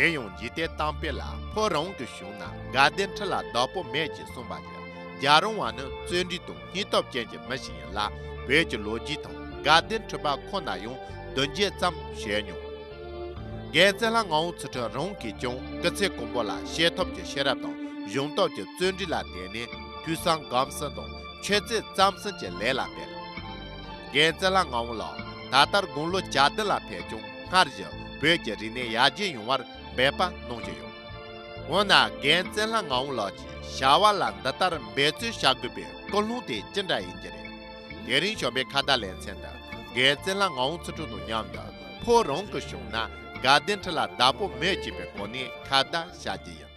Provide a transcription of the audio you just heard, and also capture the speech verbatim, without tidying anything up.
དེ་ཡང་འཇིག་རྟེན་གཏམ་དཔེ་ལ་ཕོ་རང་གི་གཞུང་ན་དགའ་ལྡན་ཁྲི་ལ་བདག་པོ་མེད་ཅེས་གསུངས་པ་བཞིན། རྒྱལ་རོང་བ་ནི་བརྩོན་འགྲུས་དང་སྙིང་སྟོབས་ཅན་གྱི་མི་ཞིག་ཡིན་ལ། བོད་ཀྱི་ལོ་རྒྱུས་དང་དགའ་ལྡན་ཁྲི་པ་ཁོ་ན་ཡང་བདུན་བརྒྱད་ཙམ་བྱས་མྱོང་། རྒན་བཙུན་ལྷ་ངག་དབང་ཚུལ་ཁྲིམས་རང་གིས་ཀྱང་སྐུ་ཚེ་གང་པོ་ལ་བཤད་ཐབས་ཀྱི་ཤེས་རབ་དང་སྦྱོང་སྟོབས་ཀྱི་བརྩོན་འགྲུས་ལ་བརྟེན་ནས་ཐོས་བསམ་སྒོམ་གསུམ་དང་མཆོད་རྫས་བརྩམ་གསུམ་གྱི་ལས་ལ་འབད། རྒན་བཙུན་ལྷ་ངག་དབང་ལགས་ད་ལྟར་དགུང་ལོ་གྱ་བདུན་ལ་ཕེབས་ཀྱང་སྔར་བཞིན་བོད་ཀྱི་རིག་གནས་ཡར་རྒྱས་ཡོང་བར་འབད་པ་གནང་བཞིན་ཡོད། འོ་ན་རྒན་བཙུན་ལྷ་ངག་དབང་ལགས་ཀྱིས་བྱ་བ་ལ་འདི་ལྟར་འབད་བརྩོན་བྱ་དགོས་པའི་ཀུན་སློང་དེ་ཅི་འདྲ་ཡིན་གྱི་རེད། དེ་རིང་བྱམས་པའི་ཁ་བརྡ་ལེ་ཚན་དུ་རྒན་བཙུན་ལྷ་ངག་དབང་ཚུལ་ཁྲིམས་དང་མཉམ་དུ་ཕོ་རང་གི་གཞུང་ན་དགའ་ལྡན་ཁྲི་ལ་བདག་པོ་མེད་ཅེས་པའི་སྒོ་ནས་ཁ་བརྡ་བྱ་རྒྱུ་ཡིན།